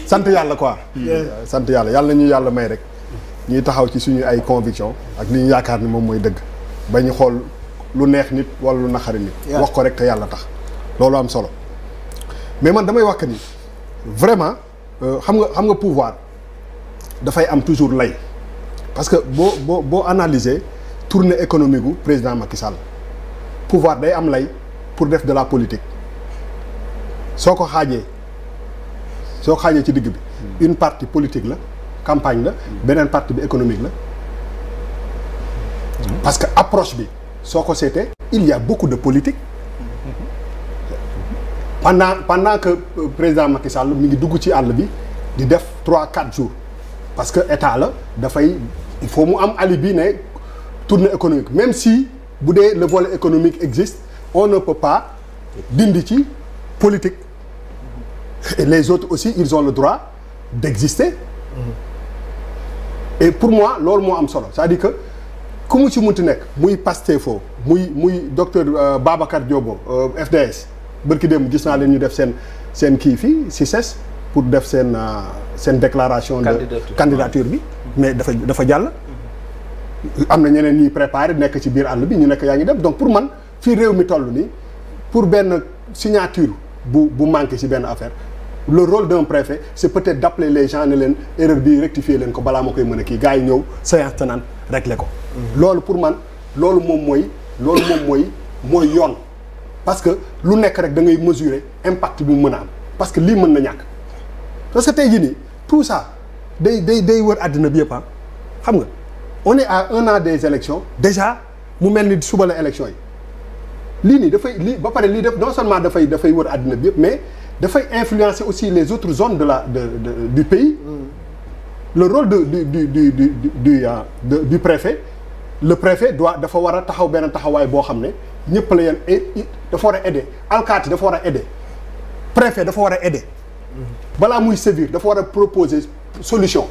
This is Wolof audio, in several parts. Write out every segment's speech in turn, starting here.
sant yàlla quoi. sant yàlla yàlla nañu yàlla may rek ñuy taxaw ci suñu ay conviction ak li ñu yaakaar ni moom mooy dëgg ba ñu xool lu neex nit wala lu naqari nit. wax ko rek te yàlla tax loolu am solo mais man damay wax que ni vraiment xam nga pouvoir dafay am toujours lay parce que boo analyser tournée économique gu président Macky Sall pouvoir day am lay pour def de la politique soo ko xaajee ci digg bi une partie politique la campagne la beneen partie bi économique la parce que approche bi soo ko seetee il y a beaucoup de politique pendant que président Macky Sall mi ngi dugg ci àll bi di def 3-4 jours parce que état la dafay il faut mu am alibi ne tournée économique même si bu dee le volet économique existe on ne peut pas dindi ci politique et les autres aussi ils ont le droit d'exister et pour moi loolu moo am solo c'est-à-dire que ku mu ci munti nekk muy Pastef muy docteur Babacar Diop FDS bërki dem gis naa leen ñu def seen kii fii CICES pour def seen déclaration de candidature bi mais dafa jàll am na ñeneen ñuy préparé nekk ci biir àll bi ñu nekk yaa ngi dem donc pour man fii réew mi toll nii pour benn signature bu manqué ci benn affaire le rôle d'un préfet c'est peut-être d'appeler les gens ne leen erreur bi rectifier leen ko balaa ma koy mën a kii gars yi ñëw séance tenante régler ko loolu pour man loolu moom mooy yoon parce que lu nekk rek da ngay mesurer impact bi mu mën a am parce que lii mën na ñàkk parce que tey jii nii tout ça day wër àddina bi yëpp xam nga on est à 1 an des élections déjà mu mel ni suba la élection yi lii nii lii ba pare lii def non seulement dafay wër àddina bi yëpp mais dafay influencer aussi les autres zones du pays le rôle du préfet le préfet dafa war a taxaw benn taxawaay boo xam ne ñëpp la yeen dafa war a aider alkaati dafa war a aider préfet dafa war a aider balaa muy sévir dafa war a proposer solution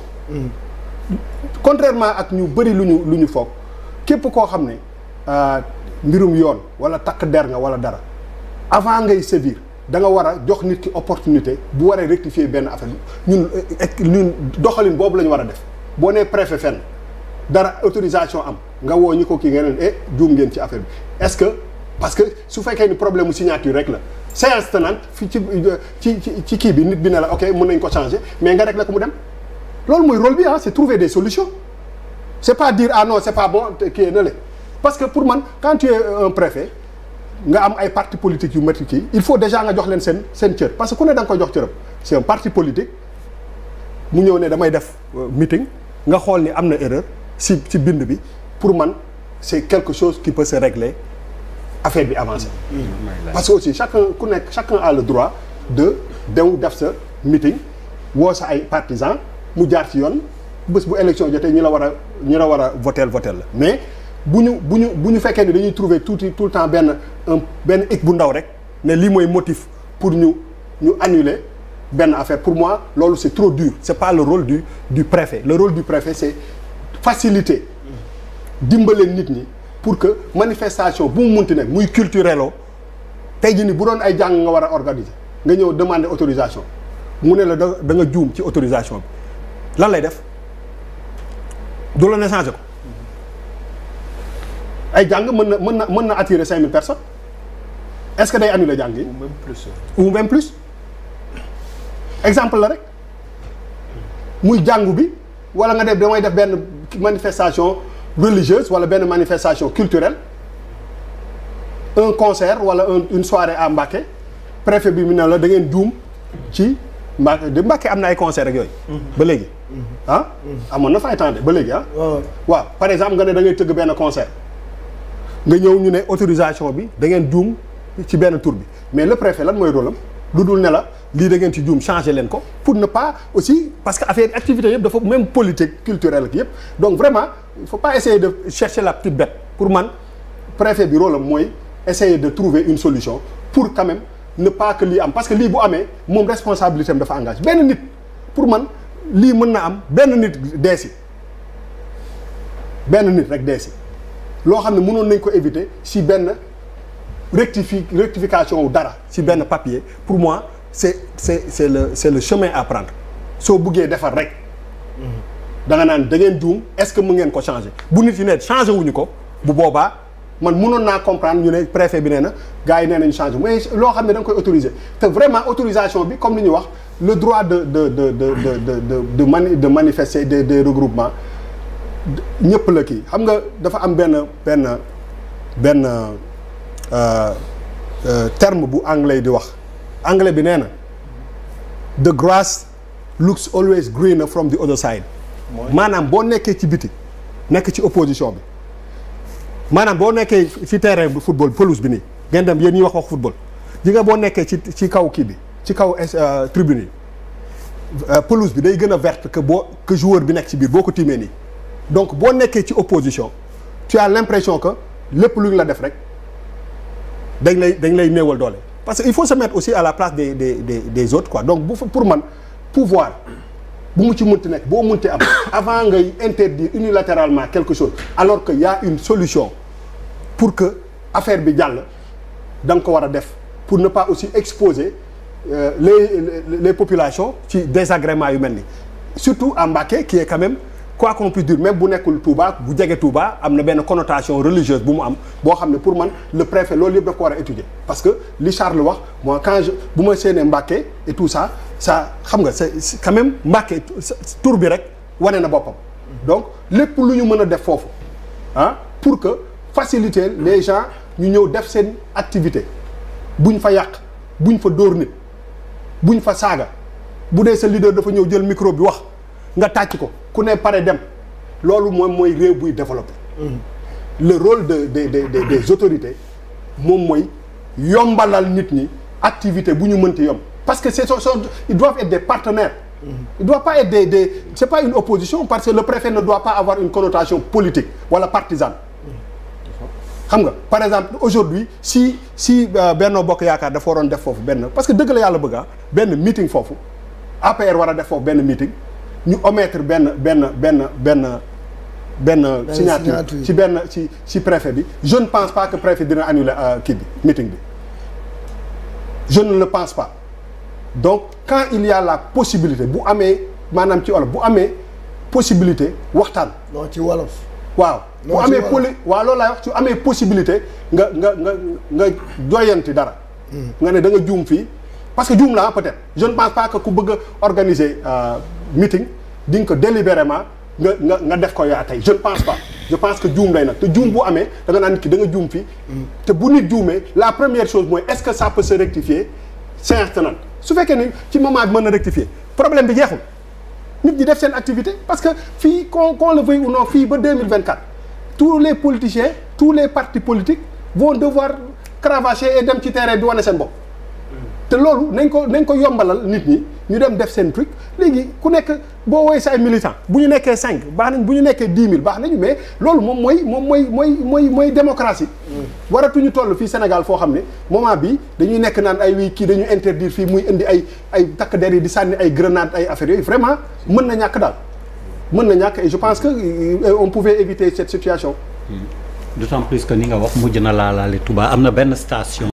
contrairement ak ñu bëri lu ñu foog képp koo xam ne mbirum yoon wala takk der nga wala dara avant ngay sévir da nga war a jox nit ki opportunité bu waree rectifier benn affaire ñun doxalin boobu la ñu war a def boo nee préfet fenn dara autorisation am nga woo ñi ko kii nga ne juum ngeen ci affaire bi est-ce que parce que su fekkee ni problème mu signature rek la séance tenante fi ci kii bi nit bi ne la ok mën nañ ko changer mais nga rek la ko mu dem loolu mooy rôle bi c'est trouver des solutions c'est pas dire ah non c'est pas bon kii na le parce que pour man quand tu es un préfet nga am ay parti politique yu métti kii il faut déjà nga jox leen seen cër parce que ku ne da nga koy jox cëram c'est un parti politique mu ñëw ne damay def meeting nga xool ni am na erreur ci bind bi pour man c'est quelque chose qui peut se régler affaire bi avancer parce que aussi chacun a le droit de def sa meeting woo sa ay partisans mu jaar ci yoon bés bu élection jotee ñi la war a voter la mais bu ñu fekkee ni dañuy trouver tout le temps benn hic bu ndaw rek ne lii mooy motif pour ñu annuler benn affaire pour moi loolu c'est trop dur c'est pas le rôle du préfet le rôle du préfet c'est faciliter dimbale nit ñi pour que manifestation bu mu munti nekk muy culturel tey jii ni bu doon ay jàng nga war a organiser nga ñëw demander autorisation mu ne la da nga juum ci autorisation bi lan lay def du la ne changer ko ay jàng mën na attirer 5000 personnes est-ce que day annuler jàng yi ou même plus exemple la rek muy jàngu bi wala nga def damay def benn manifestation religieuse wala benn manifestation culturelle un concert wala une soirée à Mbacké préfet bi mu ne la da ngeen juum ci Mbacké am na ay concert ak yooyu ba léegi amoon na fa ay temps ba léegi waaw par exemple nga ne da ngay tëgg benn concert nga ñëw ñu ne autorisation bi da ngeen juum ci benn tour bi mais le préfet lan mooy rôle am lu dul ne la lii da ngeen ci juum changer leen ko pour ne pas aussi parce que affaire activité yëpp dafa même politique culturelle ak yëpp donc vraiment il faut pas essayer de chercher la petite bête pour man préfet bi rôle am mooy essayer de trouver une solution pour quand même ne pas que lii am parce que lii bu amee moom responsabilité am dafa engagé benn nit pour man lii mën na am benn nit deesi benn nit rek deesi loo xam ne mënoon nañ ko éviter si benn rectification wu dara si benn papier pour moi c'est le chemin à prendre soo buggee defar rek da nga naan da ngeen juum est-ce que mu ngeen ko changer bu nit yi ne changer wuñu ko bu boobaa man mënoon naa comprendre ñu ne préfet bi nee na gars yi nee nañ changer mais loo xam ne da nga koy autoriser te vraiment autorisation bi comme li ñu wax le droit de manifester des regroupements ñëpp la kii xam nga dafa am benn terme bu anglais di wax anglais bi nee na the grass looks always greener from the other side maanaam boo nekkee ci biti nekk ci opposition bi maanaam boo nekkee ci terrain bu football pelouse bi nii ngeen dem yéen ñuy wax football ji nga boo nekkee ci kaw kii bi ci kaw tribune yi pelouse bi day gën a verte que joueur bi nekk ci biir boo ko tiimee nii donc boo nekkee ci opposition tu as l'impression que lépp lu ñu la def rek dañ lay néewal doole parce que il faut se mettre aussi à la place des autres quoi donc pour man pouvoir bu mu ci munti nekk boo munti am avant ngay interdire unilatéralement quelque chose alors que y a une solution pour que affaire bi jàll da nga ko war a def pour ne pas aussi exposer les populations ci désagréments yu mel ni surtout à Mbacké qui est quand même quoi qu'on puisse dire même bu nekkul Touba bu jege Touba am na benn connotation religieuse bu mu am boo xam ne pour man le préfet loolu yëpp daf ko war a étudier parce que li Charles wax moi bu ma séenee Mbacké et tout ça xam nga c'est quand même Mbacké tur bi rek wane na boppam donc lépp lu ñu mën a def foofu pour que faciliter les gens ñu ñëw def seen activité buñ fa yàq buñ fa dóor nit buñ fa saaga bu dee sa leader dafa ñëw jël micro bi wax nga tàcc ko ku ne pare dem loolu moom mooy réew buy développer le rôle des autorités moom mooy yombalal nit ñi activité bu ñu mënti yomb parce que ils doivent être des partenaires ils doivent pas être c'est pas une opposition parce que le préfet ne doit pas avoir une connotation politique wala partisane xam nga par exemple aujourd'hui si Benno Bokk Yaakaar dafa waroon def foofu parce que dëgg la yàlla bëgg benn meeting foofu APR war a def foofu benn meeting ñu omettre benn signature ci préfet bi je ne pense pas que préfet dina annuler kii bi meeting bi je ne le pense pas donc quand il y a la possibilité bu amee maanaam ci wolof bu amee possibilité waxtaan. non ci wolof. waaw bu amee waaw loolu laay wax su amee possibilité nga doyanti dara. nga ne da nga juum fii parce que juum la peut-être je ne pense pas que ku bëgg a organiser meeting di nga ko délibérément nga def ko yaa tey je ne pense pas je pense que juum lay nag te juum bu amee da nga naan nit ki da nga juum fii. te bu nit juumee la première chose mooy est-ce que ça peut se rectifier séance tenante su fekkee ni ci moment bi mën na rectifier problème bi jeexul. nit ñi def seen activité parce que fii qu'on le veuille ou non fii ba 2024 tous les politiciens tous les partis politiques vont devoir cravacher et dem ci terrain di wane seen bopp te loolu nañ ko yombalal nit ñi ñu dem def seen truc léegi ku nekk boo woowee sa ay militants bu ñu nekkee 5 baax nañ bu ñu nekkee 10 000 baax nañu mais loolu moom mooy démocratie. waratuñu toll fii Sénégal foo xam ne moment bi dañuy nekk naan ay wii kii dañu interdire fii muy indi ay takk der yi di sànni ay grenades ay affaires yooyu vraiment mën na ñàkk daal mën na ñàkk et je pense que on pouvait éviter cette situation. D'autant plus que ni nga wax mujj na laalaale Touba am na benn station.